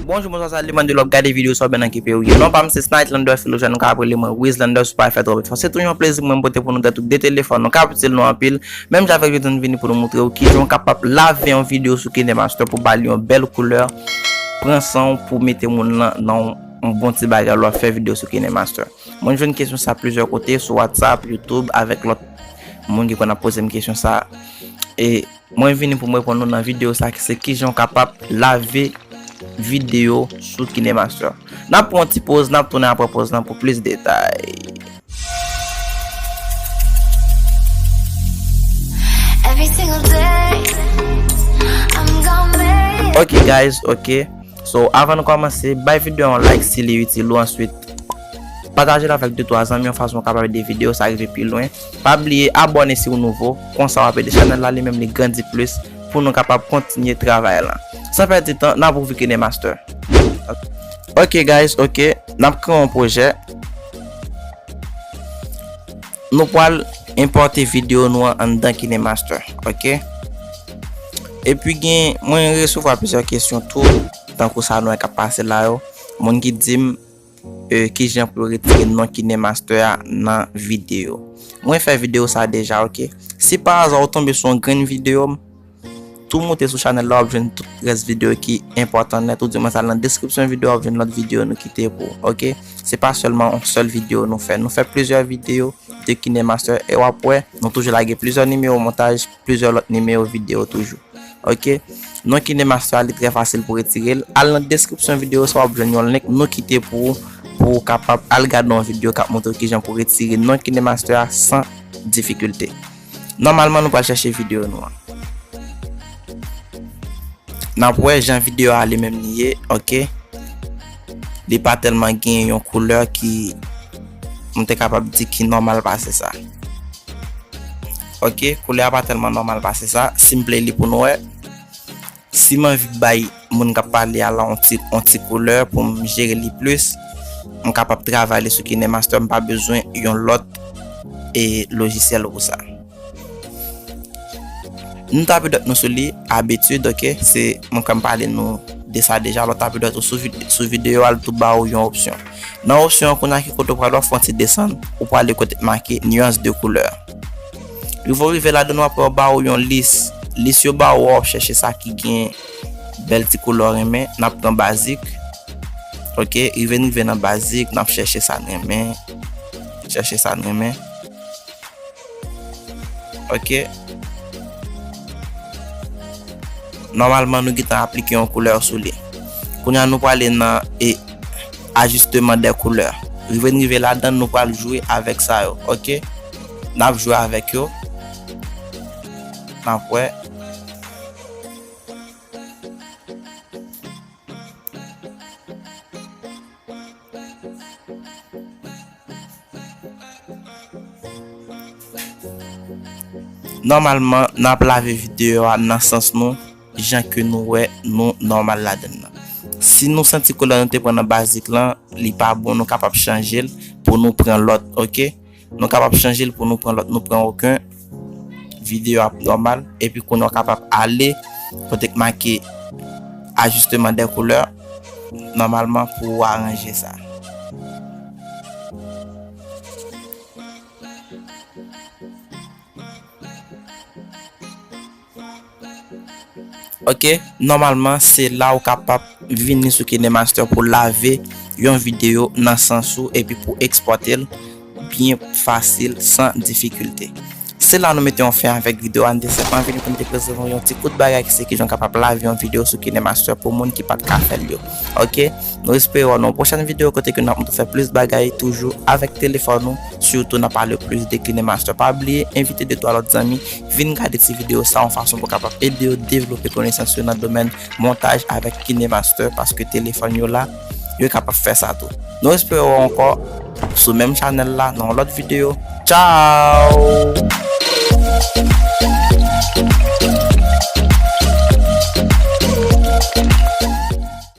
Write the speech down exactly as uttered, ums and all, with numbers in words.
Bonjou, bonswa, salut, mwen di w ap gade videyo sa oubyen nan ki peyi w ye. Non pa m se Snightlander Philogène, ou ka rele mwen Wizlander si w pa fè twòp efò. Se toujou yon plezi pou mwen pote pou nou de tout de telefòn nou k ap itil nou anpil. Menm jan avèk jodi nou vini pou nou montre w kijan w kapab lave yon videyo sou KineMaster pou ba li yon bèl koulè. Pran san w pou mete moun nan nan yon bon ti bagay lè w ap fè videyo sou KineMaster. Mwen jwenn kesyon sa plizyè kote, sou WhatsApp, YouTube, avèk lòt moun ki konn ap poze m kesyon sa. E mwen vini pou m reponn nou nan videyo sa ki se kijan w kapab lave videyo sou KineMaster. N ap pran yon ti poz, n ap tounen apre poz lan pou plis detay. Every single day, I'm gonna make it. Ok guys, ok. So, avan nou kòmanse, bay videyo a yon like si li itil ou, answit pataje l avèk de twa zanmi yon fason w kapab ede videyo sa rive pi lwen. Pa bliye abòne si w nouvo, konsa w ap ede chanèl la li menm li grandi plis pou nou kapab kontinye travay la. San pèdi tan, n ap ouvri KineMaster. Ok guys, ok, n ap kreye yon pwojè. Nou pral enpòte videyo nou an anndan KineMaster, ok? Epi gen, mwen resevwa plizyè kesyon tou, tankou sa nou wè k ap pase la yo. Moun ki di m, e, kijan pou yo retire non KineMaster a nan videyo. Mwen fè videyo sa deja, ok? Si pa aza ou tonbe sou yon grenn videyo m, tou moute sou chanèl la, w ap jwenn tout rès videyo ki enpòtan nèt, ou di mwen sa nan deskripsyon videyo, w ap jwenn lòt videyo nou kite pou ou, ok? Se pa sèlman yon sèl videyo nou fè. Nou fè plizyè videyo de KineMaster e w ap wè, nou toujou lage plizyè nimewo montaj, plizyè lòt nimewo videyo toujou. Ok? Non KineMaster a, li trè fasil pou retire l. Al nan deskripsyon videyo sa, w ap jwenn yon link nou kite pou ou, pou w kapab al gade yon videyo k ap montre w kijan pou retire non KineMaster a san difikilte. Nòmalman, nou pral chèche videyo nou an. N ap wè jan videyo a li menm li ye, ok? Li pa tèlman gen yon koulè ki, m te kapab di ki nòmal pase sa. Ok, koulè a pa tèlman nòmal pase sa. Si m play li pou nou wè, si m anvi bay moun k ap pale a la yon ti, yon ti koulè pou m jere li plis, m kapab travay li sou KineMaster, m pa bezwen yon lòt, e, lojisyèl pou sa. Nou tape dwèt nou sou li, abitid, ok, se mwen kwè m pale nou de sa deja, lè w tape dwèt ou sou vid-, sou videyo a, l tou ba ou yon opsyon. Nan opsyon an, kounye a ki kote w pral wè, fè yon ti desann, ou prale kote k make nuance de couleur. Rive w rive ladan, w ap wè yo ba ou yon lis. Lis yo ba ou a, w ap chèche sa ki gen bèl ti koulè w renmen, n ap pran bazik. Ok, rive n rive nan bazik, n ap chèche sa n renmen. Chèche sa n renmen. Ok. Nòmalman, nou gentan aplike yon koulè sou li. Kounye a, nou prale nan, e, ajustement des couleurs. Rive n rive ladan, nou pral jwe avèk sa yo, ok? N ap jwe avèk yo. N ap wè. Nòmalman, n ap lave videyo a nan sans nou, jan ke nou wè nou nòmal ladan l lan. Si nou santi koulè nou te pran nan bazik lan, li pa bon, nou kapab chanje l pou nou pran lòt, ok? Nou kapab chanje l pou nou pran lòt, nou pran okenn. Videyo ap nòmal, epi kounye a w kapab ale kote k make ajustement des couleurs, nòmalman pou w aranje sa. Ok, nòmalman, se la ou kapab vini sou KineMaster pou lave yon videyo nan sans ou epi pou ekspòte l byen fasil, san difikilte. Se la nou mete yon fen avèk videyo a. N te senpman vini pou n te prezante w yon ti kout bagay ki se kijan w kapab lave yon videyo sou KineMaster pou moun ki pa t ka fè l yo. Ok, nou espere wè w nan yon pwochèn videyo kote ke n ap montre w fè plis bagay toujou avèk telefòn ou, sitou n ap pale plis de KineMaster. Pa bliye envite de twa lòt zanmi vin gade ti videyo sa yon fason pou kapab ede yo devlope konesans yo nan domèn montaj avèk KineMaster, paske telefòn yo la, yo kapab fè sa tou. Nou espere wè w ankò sou menm chanèl la nan yon lòt videyo. Tchao!